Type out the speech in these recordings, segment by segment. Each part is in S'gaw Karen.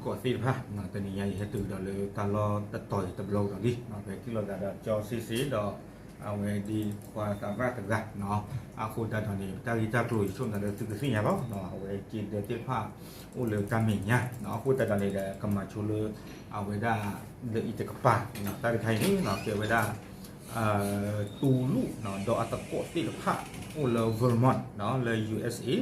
ကီၢ်သ့ၣ်တဖၣ် တနံၤညါယဟဲတုၤဒီးလၢတၢ်လီၢ်တတီၤအံၤတဘျီကဒီးလံ ပဟဲတုၤလိာ်သးဒီးကၠီစ့စ့ဒီး အဝဲဒ်ခွါသးရၣ်တဂၤ အဃိသတးဒီးန့ၣ် ပတၢ်ဂ့ၢ်တၢ်ကျိၤယဆိကမိၣ်သးလၢသုကသ့ၣ်ညါလီၤ အဝဲက့ဒၢသ့ၣ်တဖၣ် အိၣ်လၢတၢ်မဲာ်ညါ အဃိသတးဒီးန့ၣ်ဒီး ကမၤဆိလၢ အဝဲဒၣ် လၢအံၤတကပၤ တၢ်တခါအံၤန့ၣ် ကဲဝဲဒၣ် တူလူၣ် ဒီးအသကိးသ့ၣ်တဖၣ် အိၣ်လၢ Vermont လၢ U S A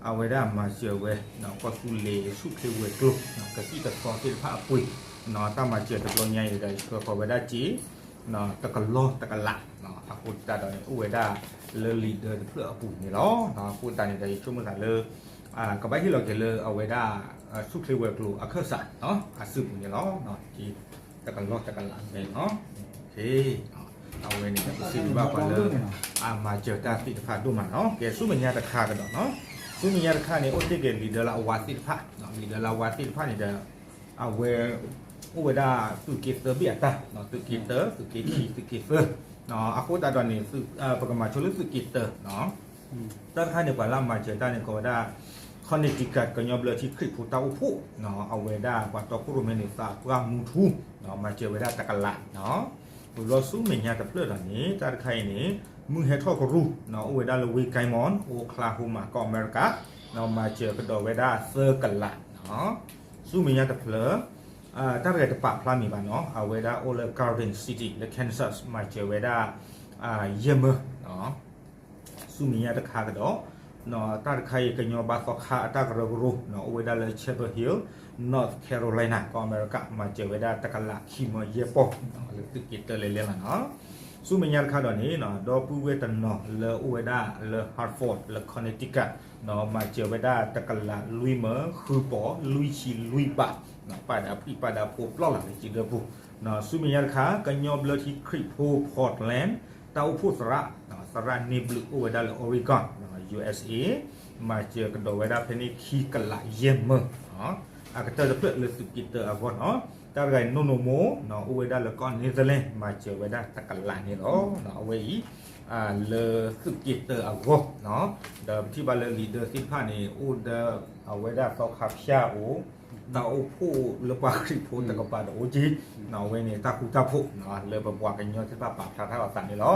အဝဲဒၣ်မၤစၢၤဝဲ ကီၢ်သူလ့ၤဆူၣ်ချ့ဝဲၤကျိၤ ကသံၣ်ကသီသ့ၣ်တဖၣ်အပှ့ၤ တၢ်မၤစၢၤတဘျီညါအံၤဒီး ဆှၢဃီၤဝဲဒၣ်စ့ တကလီၢ်တကလး အဃိသတးဒီးန့ၣ် အိၣ်ဝဲဒၣ်လၢ leader တဖျၢၣ်အပူၤန့ၣ်လီၤ. အဃိသတးန့ၣ်ဒီး ယဆိကမိၣ်သးလၢ ကဘၣ်ဟ့ၣ်လီၤက့ၤလၢအဝဲဒၣ် ဆူၣ်ချ့ဝဲၤကျိၤအခၢၣ်စး အစုပူၤန့ၣ်လီၤ. တကလီၢ်တကလးန့ၣ်လီၤ. အဝဲန့ၣ်ဒီး ပစံးဘျုးဘၣ်ပှၤလၢ အမၤစၢၤတၢ်သ့ၣ်တဖၣ်ဒိၣ်မးလီၤ. ကဲ ဆူမဲာ်ညါတခါကဒီးနီၤ ဆူမဲာ်ညါတခါန့ၣ် အိၣ်တ့ၢ်က့ၤ leader လၢအဝါသ့ၣ်တဖၣ် leader လၢအဝါသ့ၣ်တဖၣ်န့ၣ်ဒီး အဝဲ အိၣ်ဝဲဒၣ်သုးက့သၢဘ့ၣ်အတၢ် သုးက့တၢ သုးက့ခံ သုးက့သၢ အဃိသတးဒီးန့ၣ် ပကမၤဆိလၢသုးက့တၢ တၢ်တခါန့ၣ် ပှၤလၢအမၤစၢၤတၢ်န့ၣ် ကိးဝဲဒၣ် Connecticut ကညီဘျၢထံခရံာ်ဖိတၢ်အိၣ်ဖှိၣ် အဝဲဒၣ်ပှၤတီခိၣ်ရိၣ်မဲန့ၣ် သးပှၢ်မူထူ မၤစၢၤဝဲဒၣ်တကလး ဝံၤဘျီဆူမဲာ်ညါတဖျၢၣ်ဒီးန့ၣ် တၢ်တခါအံၤန့ၣ် မုၢ်ဟဲထီၣ်ကရူၢ် အိၣ်ဝဲဒၣ်လၢဝ့ၢ် Guymon Oklahoma ကီၢ်အမဲရကၤ မၤစၢၤကဒီးဝဲဒၣ်သၢကလး ဆူမဲာ်ညါတဖျၢၣ် တၢ်တဂၤတပာ်ဖျါမံၤဘၣ်နီၤ အဝဲဒၣ်အိၣ်လၢ Garden City လၢ Kansas မၤစၢၤဝဲဒၣ် ယဲၢ်မၢ ဆူမဲာ်ညါတခါကဒီး တၢ်တခါအံၤ ကညီဘါသီခါအတၢ်ကရၢကရိ အိၣ်ဝဲဒၣ်လၢ Chapel Hill, North Carolina ကီၢ်အမဲရကၤ မၤစၢၤဝဲဒၣ်တကလးခံမၢယဲၢ်ပီၢ် လၢသုးက့တၢလဲၤလဲၤလီၤနီၤ ဆူမဲာ်ညါတခါဒီးန့ၣ် ဒီပုၢ်ဝဲၢ်တနီၤလၢအိၣ်ဝဲဒၣ်လၢ Hartford လၢ Connecticut မၤစၢၤဝဲဒၣ်တကလးလွံၢ်မၢဃုပီၢ် လွံၢ်ဆံလွံၢ်ဘး ပာ်ဒၣ်ဖှံပာ်ဒၣ်ဖိပျီလီၤလၢစံးဒၢပူၤ ဆူမဲာ်ညါတခါ ကညီဘျၢထံခရံာ်ဖိ Portland တၢ်အိၣ်ဖှိၣ်သရၣ် သရၣ်န့ၢ်ဘျုးအိၣ်ဝဲဒၣ်လၢ Oregon, U S A မၤစၢၤကဒီးဝဲဒၣ်ဖဲန့ၣ်ခံကလးယဲၢ်မၢ အကတၢၢ်တဖျၢၣ်လၢသုးက့တၢအဂီၢ်နီၤ တၢ်တဂၤအံၤ နိၣ်နိၣ်မိၢ် အိၣ်ဝဲဒၣ်လၢကီၢ် Netherlands မၤစၢၤဝဲဒၣ်တကလးန့ၣ်လီၤ. အဝဲအံၤ လၢသုးက့တၢအဂီၢ် ဒီးပထံၣ်ဘၣ်လၢ leader သ့ၣ်တဖၣ်န့ၣ် အိၣ်ဒီးအဝဲဒၣ်သီခါဖၠၣ်အိၣ် တၢ်အိၣ်ဖှိၣ်လၢပှၤခရံာ်ဖိတကပၤဒီးအိၣ်က့ၤ အဝဲန့ၣ်တၢ်ဃူတၢ်ဖိး လၢပပှၤကညီသ့ၣ်တဖၣ်ပာ်ဖျါထီၣ်အသးန့ၣ်လီၤ.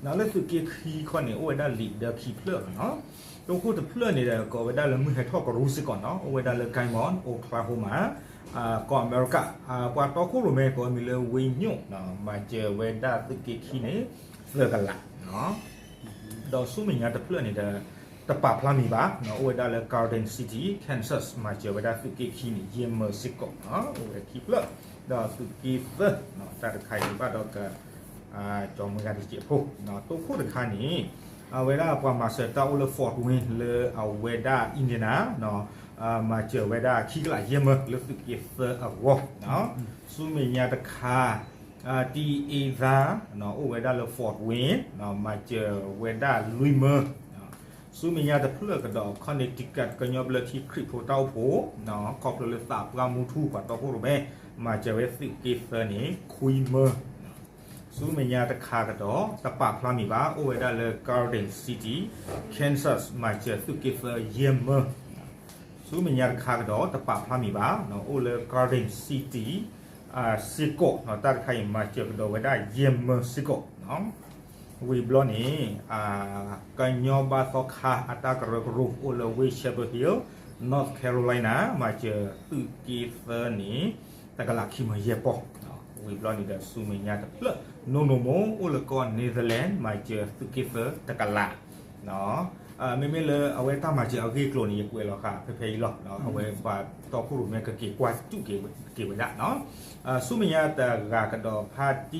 လၢသုးက့ခံခီန့ၣ် အိၣ်ဝဲဒၣ် leader ခံဖျၢၣ်လီၤနီၤ. တီခိၣ်တဖျၢၣ်န့ၣ်ဒီး ကိးဝဲဒၣ်လၢမုၢ်ဟဲထီၣ်ကရူၢ်စ့ၢ်ကီးနီၤ အိၣ်ဝဲဒၣ်လၢ Guymon, Oklahoma ကီၢ်အမဲရကၤ ပှၤတီခိၣ်ရိၣ်မဲကိးမံၤလၢ ဝ့ညိၣ် မၤစၢၤဝဲဒၣ်သုးက့ခံန့ၣ် သၢကလး ဒီးဆူမဲာ်ညါတဖျၢၣ်န့ၣ်ဒီး တပာ်ဖျါမံၤဘၣ် အိၣ်ဝဲဒၣ်လၢ Garden City, Kansas မၤစၢၤဝဲဒၣ်သုးက့ခံန့ၣ် ယဲၢ်မၢစ့ၢ်ကီး အိၣ်ဝဲခံဖျၢၣ် ဒီးသုးက့သၢ တၢ်တခါအံၤဘၣ်ဒီးက ကၠီမုၢ်ဂၤတစဲးဖိ တီခိၣ်တခါန့ၣ် အဝဲဒၣ်ပှၤမၤစၢၤတၢ်အိၣ်လၢ Fort Wayne လၢအဝဲဒၣ် Indiana မၤစၢၤဝဲဒၣ်ခံကလးယဲၢ်မၢလၢသုးက့သၢအဂီၢ် ဆူမဲာ်ညါတခါ တံအ့သါ အိၣ်ဝဲဒၣ်လၢ Fort Wayne မၤစၢၤဝဲဒၣ်လွံၢ်မၢ ဆူမဲာ်ညါတဖျၢၣ်ကဒီး Connecticut ကညီဘျၢထံခရံာ်ဖိတၢ်အိၣ်ဖှိၣ် ခီဖျိလၢသးပှၢ်မူထူပှၤတီခိၣ်ရိၣ်မဲ မၤစၢၤဝဲသုးက့သၢန့ၣ် ခွံမၢ ဆူမဲာ်ညါတခါကဒီး တပာ်ဖျါမံၤဘၣ် အိၣ်ဝဲဒၣ်လၢ Garden City, Kansas မၤစၢၤသုးက့သၢယဲၢ်မၢ ဆူမဲာ်ညါတခါကဒီး တပာ်ဖျါမံၤဘၣ် အိၣ်လၢ Garden City စ့ၢ်ကီး တၢ်တခါအံၤ မၤစၢၤကဒီးဝဲဒၣ်ယဲၢ်မၢစ့ၢ်ကီး ဝံၤဘျီန့ၣ် ကညီဘါသီခါအတၢ်ကရၢကရိအိၣ်လၢဝ့ၢ် Chapel Hill, North Carolina မၤစၢၤသုးက့သၢန့ၣ် တကလးခံမၢယဲၢ်ပီၢ် ဝံၤဘျီန့ၣ်ဒီးဆူမဲာ်ညါတဖျၢၣ် နိၣ်နိၣ်မိၢ်အိၣ်လၢကီၢ် Netherlands မၤစၢၤသုးက့သၢတကလး မ့မ့ၢ်လၢအဝဲတၢ်မၤစၢၤအဂ့ၢ်အကျိၤန့ၣ် ယကွဲးလီၤဃာ်ဖဲဖဲအံၤလီၤ အဝဲပှၤတီခိၣ်ရိၣ်မဲကက့ၤကွၢ်စူၣ်က့ၤဝဲဒၣ် ဆူမဲာ်ညါတဂၤကဒီးဖါတံ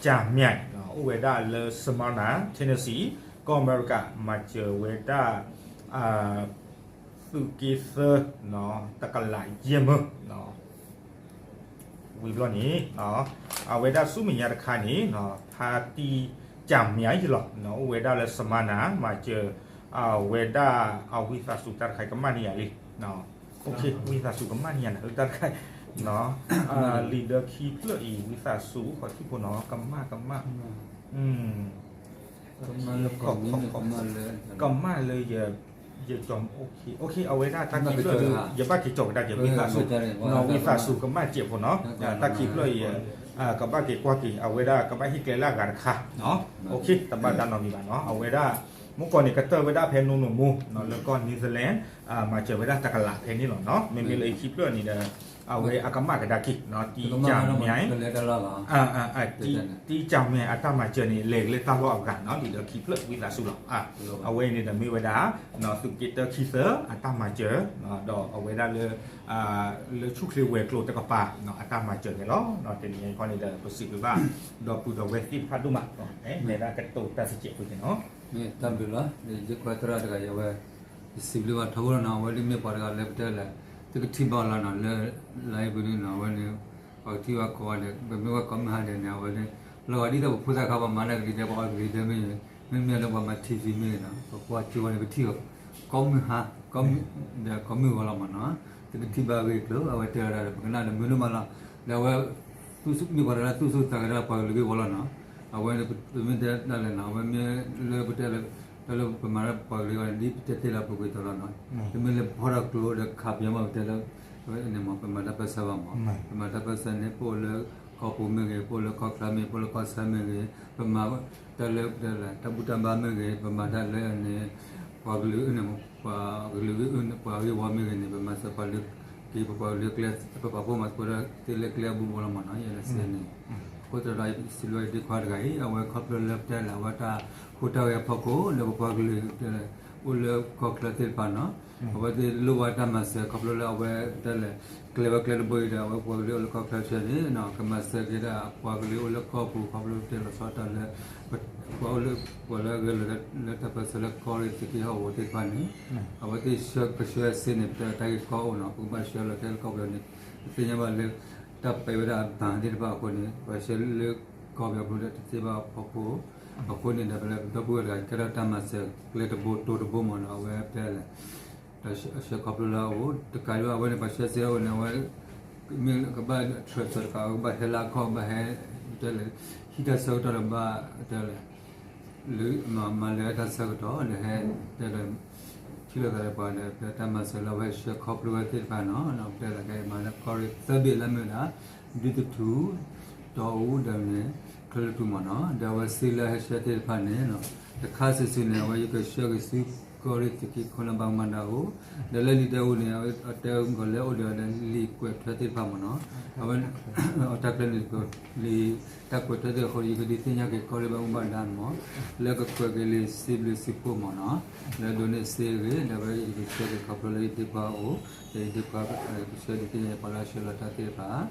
ကၠၣ်မၠဲၣ် အိၣ်ဝဲဒၣ်လၢ Smyrna Tennessee ကီၢ်အမဲရကၤ မၤစၢၤဝဲဒၣ် သုးက့သၢ တကလးယဲၢ်မၢ ဝံၤဘျီန့ၣ် အဝဲဒၣ်ဆူမဲာ်ညါတခါန့ၣ် ဖါတံ ကၠၣ်မၠဲၣ်လီၤ အိၣ်ဝဲဒၣ်လၢ Smyrna မၤစၢၤ အဝဲဒၣ်အဝံသးစူၤတၢ်တခါအံၤကမၣ်န့ၢ်ယၤလံ ဝံသးစူၤကမၣ်န့ၢ်ယၤန့ၣ် တၢ်တခါအံၤ leader ခံဖျၢၣ်အံၤ ဝံသးစူၤ ခီၣ်ထံးဖိနီၤ ကမၣ်ကမၣ် ကမၣ်လၢယ ယ OK အဝဲဒၣ်တၢ်ခံဖျၢၣ်ဒီး ယဘၣ်က့ၤကၠီၤကဒါက့ၤဝံသးစူၤ, ဝံသးစူၤကမၣ်စဲးဖိနီၤ, တၢ်ခံဖျၢၣ်အံၤ ကဘၣ်က့ၤကွၢ်က့ၤ အဝဲဒၣ်ကဘၣ်ဟ့ၣ်ကျဲလၢအဂၤတခါ, OK တဘၣ်တၢ်နီတမံၤဘၣ်နီၤ, အဝဲဒၣ် မုၢ်ကီၢ်န့ၣ် ကတၢၢ်ဝဲဒၣ်ဖဲနိနိၣ်မူ လၢကီၢ် Netherlands မၤစၢၤဝဲဒၣ်တကလးဖဲန့ၣ်လီၤနီၤ, မ့မ့ၢ်လၢအခံဖျၢၣ်န့ၣ်ဒီး အဝဲအကမၣ်ကဒါက့ၤ တံကၠၤမၠဲ တံကၠၤမၠဲအတၢ်မၤစၢၤန့ၣ် လဲၤက့ၤလၢတၢ်လီၢ်အဂၤနီၤ, ဒ်ဒီးခံဖျၢၣ်ဝံသးစူၤလီၤ, အဝဲအံၤန့ၣ်ဒီးမ့ၢ်ဝဲဒၣ် သုးက့တၢခံသၢအတၢ်မၤစၢၤ, ဒီးအဝဲဒၣ်လၢ လၢဆူၣ်ချ့ဝဲၤကျိၤတကပၤ အတၢ်မၤစၢၤန့ၣ်လီၤ, တနံၤအံၤခီန့ၣ်ဒီး ပစံးဘျုးဘၣ် ဒီပုၢ်ဒီဝဲၢ်သ့ၣ်တဖၣ်ဒိၣ်မး, မ့ၢ်ဒၣ်ကတိၤတၢ်စံးကဲးဖိန့ၣ်နီၤ, တၢ်ဘျုးလီၤ, ယကွဲးသရၣ်တဂၤအံၤ အဝဲ ယစံးဘျုးဘၣ်ထီဘိလီၤနီၤ, အဝဲဒ်မ့ၢ်ပှၤတဂၤလၢပတဲလဲၣ်, သုကထံၣ်ဘၣ်လီၤနီၤ, လၢ live ပူၤန့ၣ်နီၤ, အဝဲန့ၣ် ပှၤကထံၣ်ဘၣ်ကိးဂၤဒဲး, ပမ့ၢ်ဝဲကိးမုၢ်ဟါဒဲးန့ၣ် အဝဲန့ၣ် လီၤဂာ်ဒ်သိးပဖိသၣ်ခါ ပှၤမၤတၢ်ကလံၤဒဲး ပှၤအီၣ်ကလံၤဒဲးမ့ၢ်ဂ့ၤ, မ့မ့ၢ်လၢပှၤမၤ TV မ့ၢ်ဂ့ၤနီၤ, ပကွၢ်ကၠိဝဲန့ၣ် ပထံၣ်အီၤ ကိးမုၢ်ဟါ, ကိးမုၢ် ဒီးကိးမုၢ်ဂီၤလီၤမးနီၤ, သုကထံၣ်ဘၣ်ဂ့ၢ်ကျိၤ အဝဲတဲဝဲဒၣ်ဒီး ပကနၣ်ဒီးမုာ်ဒိၣ်မးလီၤ, ဒီးအဝဲ မ့ၢ်ပှၤတဂၤလၢသူၣ်ဆူၣ်သးဂဲၤဒီးပှၤကလုာ်ဂ့ၢ်ဝီလီၤနီၤ, အဝဲန့ၣ် ပမ့ၢ်တဲဒၣ်လဲာ်နီၤ, အဝဲမ့ၢ်လၢပတဲလၢ တၢ်လၢပမၤတၢ်ပှၤကလုာ်အဂီၢ်န့ၣ် ဒ်ပတဲတ့ၢ်လၢပူၤကွံာ်အသိးလီၤနီၤ, တမ့ၢ်လၢပဖီၣ်ထီၣ်ကျိဒီးခးပယီၤမး ပတဲလၢ န့ၣ်မး ပမၤတၢ်ပၢၢ်ဆၢဘၣ်မး, ပမၤတၢ်ပၢၢ်ဆၢန့ၣ် ပအိၣ်လၢကီၢ်ပူၤမ့ၢ်ဂ့ၤ, ပအိၣ်လၢကီၢ်ချၢမ့ၢ်ဂ့ၤ, ပအိၣ်လၢကီၢ်ဆၢမ့ၢ်ဂ့ၤ, ပမၤတၢ်လၢ တၢ်ဘူၣ်တၢ်ဘါမ့ၢ်ဂ့ၤ, ပမၤတၢ်လၢန့ၣ် ပှၤကလုာ် ပှၤကလုာ် ပှၤဂ့ၢ်ဝီမ့ၢ်ဂ့ၤန့ၣ် ပမၤစၢၤပှၤလၢက့ၤ ပပှၤကလုာ်ကျဲ ပပာ်ဖှိၣ်မၤသကိးဒီးသ့လၢကျဲအဘိဘိလီၤမးနီၤ, ယဲလၢစဲန့ၣ်, အဃိသတးဒီး စံးဘျုးဒ့ခွါတဂၤအံၤ အဝဲခီဖျိလၢပတဲလဲၣ် အဝဲတၢ်ဟူးတၢ်ဂဲၤအဖီခိၣ် လၢပပှၤကလုာ်တဲလဲၣ် အိၣ်လၢကီၢ်ချၢသ့ၣ်တဖၣ်နီၤ, အဝဲသ့ၣ်လိၣ်ဘၣ်တၢ်မၤစၢၤခီဖျိလၢအဝဲတဲလဲၣ် ကျဲဝဲကျဲတဘိအံၤဒီး အဝဲပှၤကလုာ်အိၣ်လၢကီၢ်ချၢဆၢန့ၣ် ကမၤစၢၤက့ၤဒၣ်ပှၤကလုာ်အိၣ်လၢကီၢ်ပူၤ ခီဖျိတဲလီၤဆီတၢ်လၢ ပှၤအိၣ်လၢ ပှၤလၢအဂဲၤလီၤလၢတၢ်ပၢၢ်ဆၢလၢကီၢ်ရ့ၣ်သုးက့ဟီၣ်ကဝီၤသ့ၣ်တဖၣ်န့ၣ် အဝဲသ့ၣ်ဆှၢကဆှၢစ့န့ၣ် ပတဲတၢ်ဂ့ၢ်ကီအိၣ်နီၤ, ပကဘၣ်ဆှၢလီၤတဲလၢကီၢ်ပယီၤန့ၣ် ပသ့ၣ်ညါဘၣ်လၢ တၢ်ပဲာ်ဝဲဒၣ်အဘၣ်သ့ၣ်တဖၣ်အဃိန့ၣ် ပှၤဆှၢလၢကီၢ်ပယီၤဖိလၢတသ့ဘၣ်အဖီခိၣ်, အဃိန့ၣ်ဒီး ပလၢပဒီပုၢ်ဝဲၢ်တဂၤ ကဲထီၣ်တၢ်မၤစၢၤကျဲတဘိတိၤတဘိမးနီၤ, အဝဲတဲလဲၣ် ဒီးဆှၢခီဖျိလၢအအိၣ် တကးဒံးဘၣ် အဝဲန့ၣ် ပှၤဆှၢစ့အအိၣ်န့ၣ် အဝဲ မ့ၢ်ကဘၣ် transfer တကး ကဘၣ်ဟဲလၢအခီၣ် ကဘၣ်ဟဲ တဲလဲၣ် ဟံးတၢ်ဆၢကတီၢ်ဒီးဘၣ် တဲလဲၣ် လၢ မၤလၢတၢ်ဆၢကတီၢ် လၢဟဲ တဲလဲၣ် ထံၣ်လိာ်သးဒီးပှၤဒီး ပတၢ်မၤစၢၤလၢအဝဲဆှၢခီဖျိဝဲသ့ၣ်တဖၣ်နီၤ, တဲလဲၣ် ကဲမၤလၢကီၢ်ရ့ၣ်သၢဘ့ၣ်လၢမ့ၢ်ဝဲဒၣ် ဒူသထူ တီအူဒီးန့ၣ် ချၢၣ်လၢထူမးနီၤ, ဒီးအဝဲစ့လၢဟဲဆှၢသ့ၣ်တဖၣ်န့ၣ် တခါစုာ်စုာ်န့ၣ် အဝဲယကဆှၢက့ၤဆူကီၢ်ရ့ၣ်သုးက့ခိၣ်လၢဘၣ်မူဘၣ်ဒါအအိၣ်, ဒီးလၢလံာ်တဲအူန့ၣ် အတဲဂီၤလၢအိၣ်ဒီးလံာ်ကွဲးထွဲသ့ၣ်တဖၣ်မးနီၤ, အဝဲ အတၢ်ကျဲန့ၣ် လံာ်တၢ်ကွဲးထွဲသ့ၣ်အဃိ ယကဒုးသ့ၣ်ညါက့ၤကီၢ်ရ့ၣ်ဘၣ်မူဘၣ်ဒါန့ၣ်မး, လၢကကွဲးက့ၤလံာ်စံးဘျုးစံးဖှိၣ်မးနီၤ, လၢဒိးန့ၢ်စ့အဂ့ၢ် ဒီးဝဲယကဆှၢက့ၤခီဖျိလၢယဒ့ခွါအအိၣ်, ဒီးယဒ့ခွါ ကဆှၢဒုးသ့ၣ်ညါပှၤလၢအဆှၢလီၤတၢ်သ့ၣ်တဖၣ်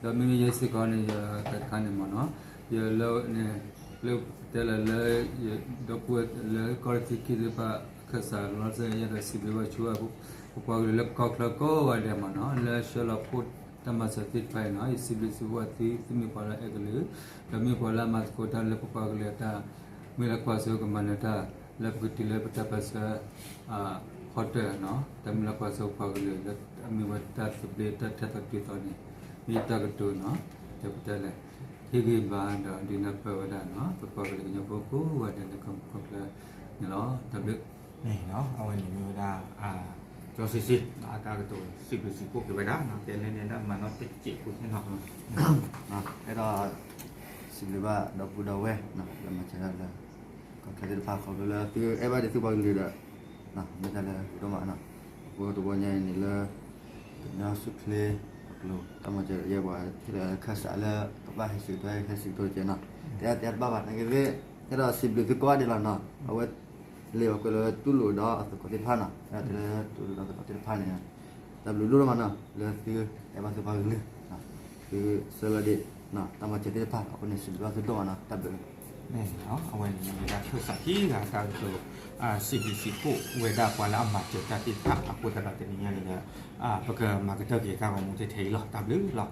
ဒီးမ့မ့ၢ်ယဲစ့ၢ်ကီးန့ၣ် ယတခါန့ၣ်မးနီၤ, ယလၢန့ၣ် လၢပတဲလၢလၢ ဒီပုၢ်ဝဲၢ်လၢကီၢ်ရ့ၣ်သုးက့သ့ၣ်တဖၣ် အခၢၣ်စးလီၤစဲၣ် ယအဲၣ်ဒိးစံးဘျုးဘၣ်ဆိဝဲ ပပှၤကလုာ်လၢကီၢ်ချၢကိးဂၤဒဲးမးနီၤ, လၢဆှၢလီၤဖှိၣ်တၢ်မၤစၢၤသ့ၣ်တဖၣ်အံၤနီၤ, ယစံးဘျုးစံးဖှိၣ်သု သုမ့ၢ်ပှၤလၢအဲၣ်ကလုာ်, ဒီးမ့ၢ်ပှၤလၢအမၤသကိးတၢ်လၢပပှၤကလုာ်အတၢ် မ့ၢ်လၢကွၢ်စိကမၤနၢၤတၢ် လၢပကတုၤလၢပတၢ်ပၢၢ်ဆၢ ဖီတၢၢ်နီၤ, တၢ်မ့ၢ်လၢကွၢ်စိပှၤကလုာ်လၢ မ့ၢ်ဝဲတၢ်သဘျ့တၢ်ထဲသိးတုၤသိးန့ၣ် မ့ၢ်တၢ်ကတိၤနီၤ, ဒီးပတဲလဲၣ် ဟ့ၣ်ဂံၢ်ဘါဒီးဒုးနၢ်ပၢၢ်ဝဲဒၣ်နီၤ, ပပှၤကလုာ်ကညီဖိကိးဂၤဒဲးလၢကီၢ်ချၢန့ၣ်လီၤ. တၢ်ဘျုး အဝဲန့ၣ်မ့ၢ်ဝဲဒၣ် ကၠီဆံဆံ အတၢ်ကတိၤစံးဘျုးစံးဖှိၣ်က့ၤဝဲဒၣ် ကဲလၢန့ၣ်ဒၣ်မၤနီၣ်တစဲးဖိန့ၣ်လီၤ. အဲၣ်ဒိး စံးဘျုးဘၣ်ဒီပုၢ်ဒီဝဲၢ် လၢမၤစၢၤတၢ်လၢ ကီၢ်ချၢသ့ၣ်တဖၣ် ခီဖျိလၢသုအဲၣ်ဘၣ်ဒံးသုပှၤကလုာ်ဒီး မ့ၢ်တၢ်လၢဒိၣ်မးနီၤ, အဃိတဘျီညါအံၤန့ၣ်လၢ ကညီဆူၣ်ချ့အကျိၤ တၢ်မၤစၢၤယဲပှၤ ဟ့ၣ်လီၤခၢၣ်စးလၢ ကဘၣ်ဟဲစံးကတိၤ ဟဲစံးကတိၤကဲနီၤ, တဲတဲတဘၣ်ဘၣ် နာ်က့သ့ၣ် အဲၣ်ဒိးစံးဘျုးသုကိးဂၤဒဲးလီၤနီၤ, အဝဲ လၢအဝဲကွဲးလၢတူၢ်လိာ်ဒီးအသကိးသ့ၣ်တဖၣ်နီၤ, အဲၣ်ဒိးတဲလၢတူၢ်လိာ်ဒီးသကိးသ့ၣ်တဖၣ်န့ၣ် တၢ်ဘျုးဒိၣ်ဒိၣ်မးနီၤ လၢသုအဲၣ်ဘၣ်သုပှၤကလုာ် သုဆှၢလီၤဒံး တၢ်မၤစၢၤသ့ၣ်တဖၣ် အဃိန့ၣ် စံးဘျုးဘၣ်သုဒိၣ်မးနီၤ တၢ်ဘျုးလီၤ. အဝဲန့ၣ်မ့ၢ်ဝဲဒၣ်ခၢၣ်စးခံဂၤတၢ်ကတိၤ စံးဘျုးစံးဖှိၣ်ဝဲဒၣ်ပှၤလၢအမၤစၢၤတၢ်သ့ၣ်တဖၣ် အဃိသတးဒီးတနံၤညါန့ၣ်ဒီး ပကမၤကတၢၢ်က့ၤတၢ်ဂီၤမူထဲထဲအံၤလီၤ. တၢ်ဘျုးလီၤ.